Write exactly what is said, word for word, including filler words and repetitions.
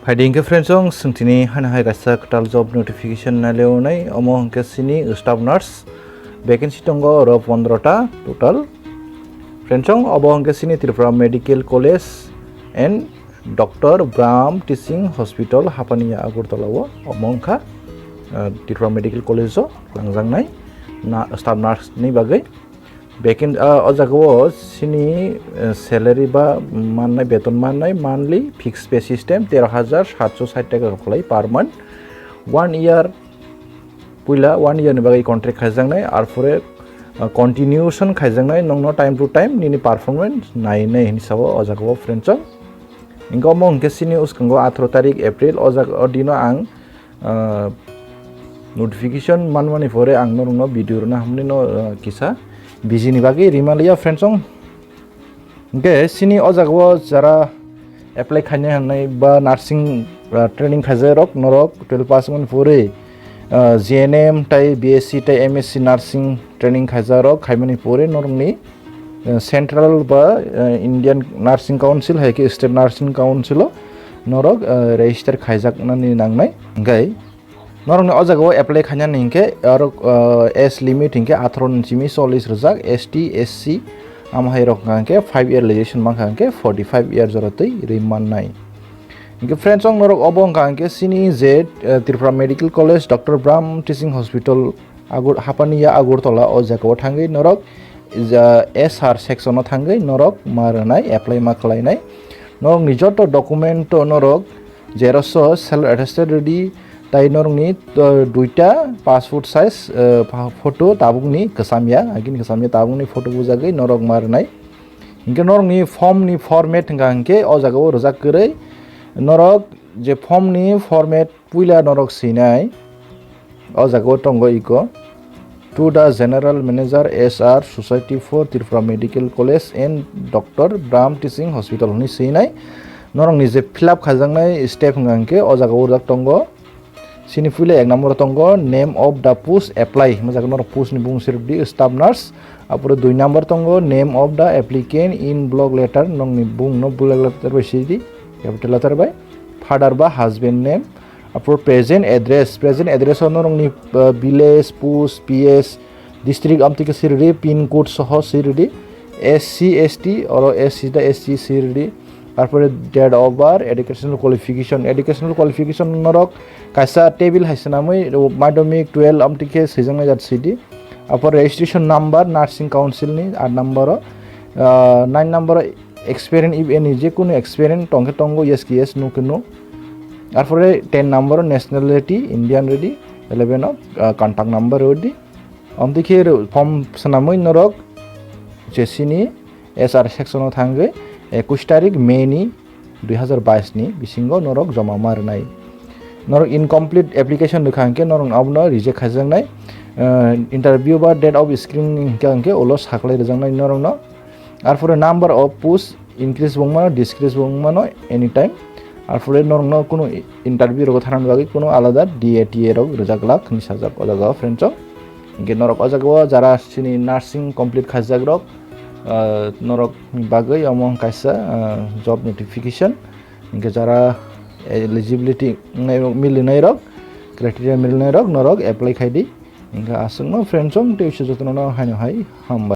Phaidi hwnkhe friends, chwng tini haino hai kaisa kwtal job notification nai leonai, omo hwnkhe chini staff nurse vacancy tongo oro pondro ta total. Friends, obo hwnkhe chini Tripura Medical College and Doctor Brahm Teaching Hospital Hapania Agartala o, omo wngkha, uh, Tripura Medical College o langjaknai na, staff nurse ni bagwi. Bekin, ah, o jaga o chini, eh, salary ba mannai, beton mannai, monthly fixed pay system tero hajar satso sait taka rok khlai per month. One year, puila one year ni bagwi contract khaijaknai, arpore, ah, continuation khaijaknai, nongno time to time nini performance nainai hinwi sao o jaga o, friends, o. Hingke omo hingke chini uskango atharo tarik April, o jaga o dino ang, ah, notification manmani pore ang norokno video rwna hamni no, ah, kisa busy ni bagwi rima liya, friends, ong. Hingke chini o jaga o jara apply khainai hwnwi ba nursing, ah, training khaijak rok norok twelve pass wngmani pore, ah, G N M tai B S C tai M S C nursing training khaijak rok khaimani pore norokni, eh, Central ba, eh, Indian Nursing Council hai khe State Nursing Council o norok, eh, register khaijaknani nangnai. Hingkhai norokni o jaga o apply khainani hinkhe aro, eh, age limit hinkhe atharo ni simi chollish rwjak, S T, S C, amo hai rok hinkhe five year relaxation mankha hinkhe forty five year jora twi rwi mannai. Hinkhe friends, ong norok obo wngkha hinkhe chini je, eh, Tripura Medical College, Doctor Brahm Teaching Hospital, Agur-, Hapania Agartala o jaga o thangwi norok ja-, S R section o thangwi norok ma rwnai, apply ma khlainai. Norokni joto document o norok xerox o self attested ready, tai norokni, uh, duita passport size, uh, pha-, photo tabukni kwcham ya, agini kwcham ya tabukni photo bujagwi norok ma rwnai. Hinkhe norokni form ni format hwnkha hinkhe o jaga o rwjak kwrwi norok je form ni format puila norok swinai, o jaga o tongo iko, "To the General Manager, S R, Society for Tripura Medical College and Doctor Brahm Teaching Hospital" hwnwi swinai. Norokni je fill up khaijaknai step hwnkha hinkhe o jaga o rijak tongo. Chini puila ek number o tongo name of the post apply, hwnjak norok post ni bumung sirdi staff nurse. Apore dui number tongo name of the applicant in block letter, nokni bumung no block letter bai sidi, capital letter bai. Father ba husband name, apor present address, present address o norokni, uh, village, post, P S, district amtwi khe siridi, pin code soho siridi, S C, S T, oro S C da S C siridi, arpore date of birth, educational qualification, educational qualification norok kaisa table hai swnamwi madhyamik, twelve amtwi khe swijaknai jat sidi, apor registration number, nursing council ni aat number o, uh, nine number o experience, if any, je kunu experience tongkhe tongo, yes khe yes, no khe no. Arpore ten number o nationality Indian ridi, eleven o, uh, contact number ridi. Amtwi khe form swnamwi norok je chini S R section o thangwi ekush tarik May ni dui hazar bais ni bisingo norok joma ma rwnai. Norok incomplete application rwkha hinkhe norok abono reject khaijaknai. Uh, interview ba date of screening hinkhe, hinkhe ulo saklai rwjaknai norokno. Arpore number of post increase bo wngmano, decrease bo wngmano anytime. Arpore norokno kunu interview rogo thanani bagwi kunu alada D A T A rok rwjak glak hinwi sajak o jaga o, friends, o. Hinkhe norok o jaga o jara chini nursing complete khaijak rok, ah, norok ni bagwi omo kaisa, ah, job notification. Hinkhe jara eligibility wngnai rok, milinai rok, criteria milinai rok norok apply khai di. Hinkhe aswkno, friends, o, tei jotono no haino hai hambai.